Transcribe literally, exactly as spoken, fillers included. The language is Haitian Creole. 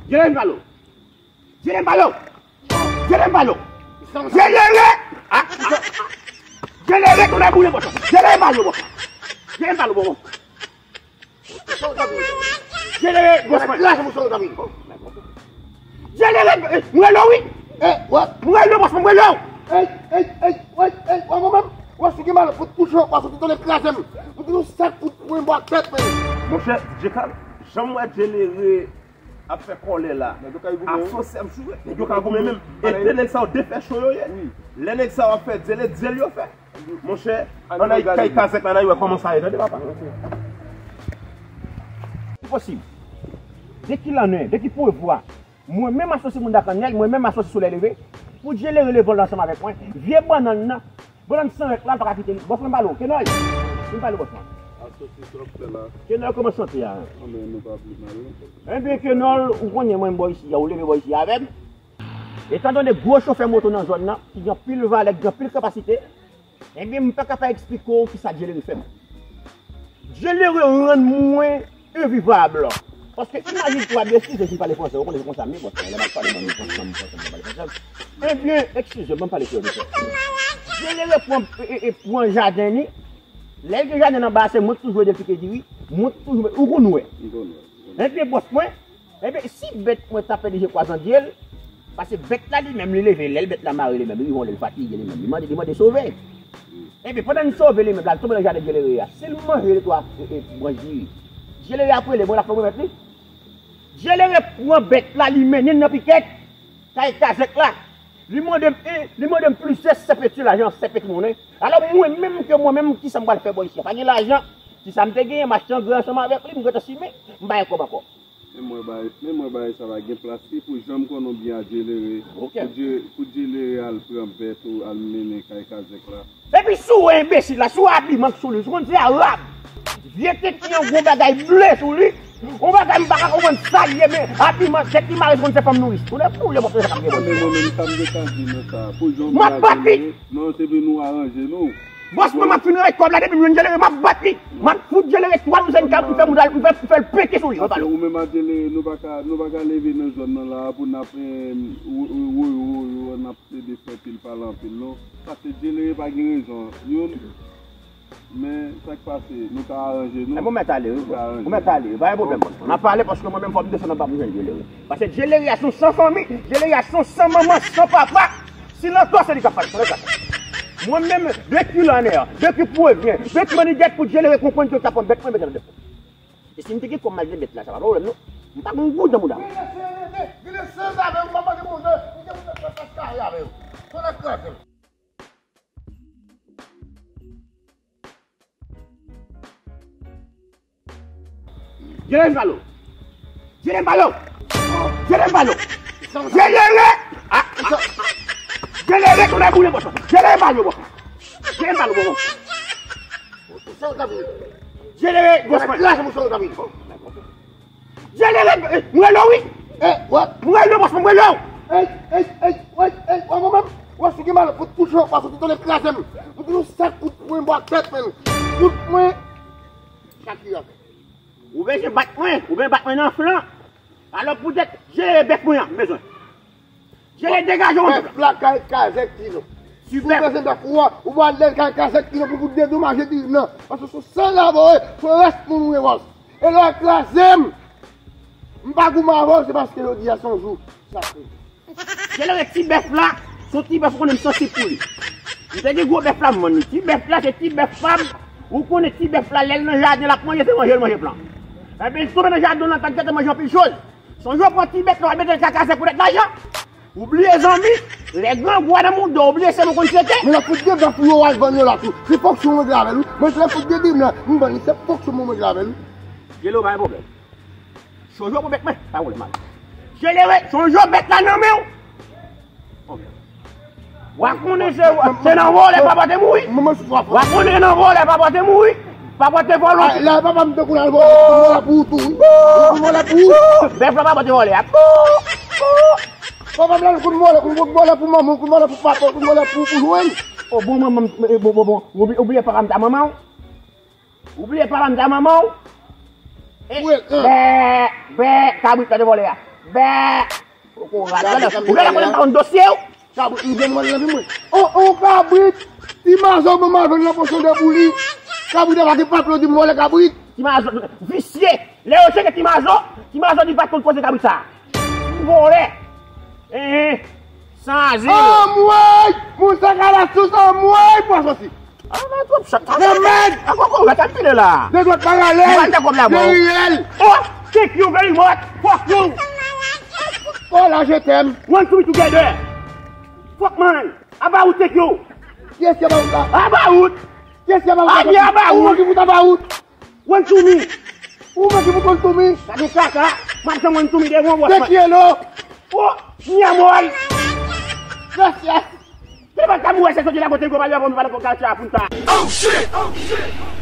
Jeremi pale w. Jeremi pale w. Jeremi pale w. Jeremi! Ah! Jeremi, tonè boule bòs mwen. Jeremi pale w, bòs mwen. Jeremi pale w, bòs mwen. Jeremi, bòs mwen. Jeremi, eh, mwen rele w, wi. Eh, what? Mwen rele w, bòs mwen, mwen rele w. Ey, ey, ey, ey, ey, wè mwen menm. Wè si gen mal, fout touche, wè soti tande kraze m. Fout yon sèk kout pwen bò tèt mwen. Monchè, D J Kal, jan m wè Djelere ap fè kòlè la. Nèg yo ka goumen, wi. Asosye m sou nèg yo ka goumen menm. E de nèg sa yo de fè cho yo ye. Wi. Lè nèg sa yo ap fè dyele, dyele yo fè. Monchè, ann al kay kazèk la, n a wè kòman sa ye, tande papa. Enposib. De ki lannen, de ki pouvwa, mwen menm asosye Mounda Kannèl, mwen menm asosye Solèy Leve, pou Djelere leve l ansanm avèk mwen, vye bannann nan, bannann san rèk la, l pa ka kite li. Bòs mwen pale w, Kenòl. Vin pale w, bòs mwen. Asosye sa w ap fè la. Kenòl, kòman sante a? Anben, nou pa pi mal, non. Enben, Kenòl, ou konnen mwen bò isi a, ou leve bò isi a avè m. Etandone gwo chofè moto nan zòn nan, ki gen anpil valè, ki gen anpil kapasite, ebyen, m pa ka pa eksplike w kisa Djelere fè m. Djelere rann mwen envivab. Paske imajine twa, byen, eskize si m pale fransè, ou konnen se konsa m ye, bon, lè m ap pale, mwen, m fransè, m fransè, m pale fransè. Ebyen, eskize m, ban m pale kreyòl, mesye. Djelere pran, e, e, e, pran jaden li. Lè l gen jaden anba a, se mwen ki toujou ede l pike diri, mwen ki toujou, ou konn wè. Ebyen, bòs mwen, Ebyen, si bèt mwen ta pèdi je kwazandye l, paske bèt la li menm li leve, lè l bèt la mare li menm, li rive yon lè l fatige li menm, li mande, li mande sove. Ebyen, pandan l sove li menm la, l tonbe nan jaden Djelere a. Si l manje de twa, e, e, branch diri, Djelere ap rele mwen, l ap fè m remèt li. Djelere pran bèt la, li mennen l nan pikèt, kay kazèk la. Li mande m, e, li mande m plizyè sèpeti lajan, sèpeti monnen. Alò, mwen menm ke mwen menm, kisa m pral fè bò isi a? Pa gen lajan, ti sa m te genyen, m achte angre ansanm avèk li, m gentan simen, m pa gen kòb ankò. Men mwen bay, men mwen bay sa la gen plas li pou janm konnen w byen a Djelere. Ok. Pou Dje-, pou Djelere al pran bèt ou al mennen kay kazèk la. Epi si w wè enbesil la, si w wè abiman k sou li, si w konn se arab. Vye tenten an gwo bagay ble sou li. Yon bagay m pa ka konprann sa l ye, men abiman tèt li mare, si w konn se fanm nouris. Ou lè pou w lè w ap fè sa k ap gen bon. Men mwen menm sa m gentan di nou sa. Pou janm m ap bat li. Non, se pou nou aranje nou. Bòs mwen, m ap fin rann kòb la, depi m jwenn Djelere, m ap bat li. M ap fout Djelere twa douzèn kab, m fè moun al, m fè, m fè l pete sou li. Paske ou menm ak Djelere, nou pa ka, nou pa ka leve nan zòn nan la pou n ap, eh, woyo, woyo, woyo, n ap plede fè pil pale anpil, non. Paske Djelere pa gen rezon. Youn, men sa k pase, nou ka aranje nou. E bon, mèt ale, wi. Nou ka aranje. Ou mèt ale, pa gen pwoblèm. N ap pale paske mwen menm fò m desann anba pou m jwenn Djelere. Paske Djelere a se yon san fanmi, Djelere a se yon san manman, san papa. Si l antò, se li k ap pale, se li k ap pale. Mwen menm, de ki lanè, de ki prevyen, de ki mannigèt pou Djelere konprann ke l ta pran bèt mwen, mete nan bèt mwen. E si m te gen kòb m al jwenn bèt la, sa pa pwoblèm non. M pa gen goud nan mouda m. Vin lese, vin lese, vin lese avè m, m pa mande moun nan, m gen moun nan fè fas kare avè yo. Fò n ap kraze m. Jeremi pale w. Jeremi pale w. Jeremi pale w. Jeremi! Ah! Jeremi, tonè boule bòs mwen. Jeremi pale w, bòs mwen. Jeremi pale w, bòs mwen. Jeremi, bòs mwen. Jeremi, eh, mwen rele w, wi. Eh, what? Mwen rele w, bòs mwen, mwen rele w. Ey, ey, ey, ey, ey, wè mwen menm. Wè si gen mal, fout touche, wè soti tande kraze m. Fout yon sèk kout pwen bò tèt mwen. Kout pwen. Sa ki afè? Ou bezwen bat mwen, ou bezwen bat mwen nan flan. Alò poutèt jere bèf mwen an, m bezwen. Jere degaje w nan bèf la. Bèf la kay kazèk Tino. Si w bezwen bèf ou an, ou pral lè kay kazèk Tino pou, pou dedomaje diri m nan. Paske se yon sanzave, se yon rès moun ou ye, bòs. E lè w kraze m, m pa goumen avè w, se paske jodi a se yon jou sakre. Djelere ti bèf la, se yon ti bèf ou konnen m sansib pou li. M te gen gwo bèf la, m vann li. Ti bèf la, se ti bèf pa m. Ou konnen ti bèf la, lè l nan jaden, l ap manje, se manje l manje plan. Ebyen, l tonbe nan jaden w lan, t ap gentan manje anpil choz. Sonje w pran ti bèf la, w al mete l kay kazèk poutèt lajan. Ou bliye zanmi, lè grangou a nan mouda w, ou bliye se nou konn fete. Men l ap fout de bèf ou yo, w al vann yo la tou. Se fonksyon mwen gen avè l, wi. Mwen, se l ap fout de diri m lan, m vann li, se fonksyon mwen gen avè l, wi. Djelere, pa gen pwoblèm. Sonje w pou bèt mwen, pa pwoblèm, al. Djelere, sonje w bèt la nan men w. W a konnen se, se nan vòlè papa te mouri. W a konnen nan vòlè papa te mouri. Papa te vòlè. Lè papa m te koule al vòlè, koule vòlè pou ou tou, wi. Koule vòlè pou ou. Bèf la papa te vòlè a. Papa m la koule vòlè, koule vòlè pou manman, koule vòlè pou papa, koule vòlè pou, pou Joel. O bon, manman, bon, bon, bon. Ou bliye papa m ta manman w. Ou bliye papa m ta manman w? E, bè, bè, kabrit la te vòlè a. Bè! Ou gade, ou gade, ou gade, ou gade dosye w. Kabrit, m gen mwen nan vi mwen. On, on kabrit, Ti Mazo ban m avè l nan pochon de pou li. Kabrit la pa gen pa plodi m vòlè kabrit. Ti Mazo, visye. Lè yo tcheke Ti Mazo, Ti Mazo di pa t konn koze kabrit sa. Vòlè. Ehe. San azil. Anmwey! Moun sa ka la sous anmwey pwason si. Ah, mwen twòp chat. Nan mèd! Ankò kò, mwen ka file la. De dwat paralèl. Mwen te kòb la, de riyèl. Oh, thank you very much. Fuck you. Oh, la, je t'aime. One, two, together. Fuck, man. About, thank you. Kiyès ki about la? About. Kiyès ki about la? Ah, yeah, about. Ou ki fout about? One, two, me. Ou menm ki fout one, two, me. Sa gen kaka. M ap janm one, two, me de yon wòch. Thank you, hello. Oh, mi amor. Gracias. Se pa ta mwen se soti la kote gwo pale avè m pale kon kalcha punta. Oh shit! Oh shit!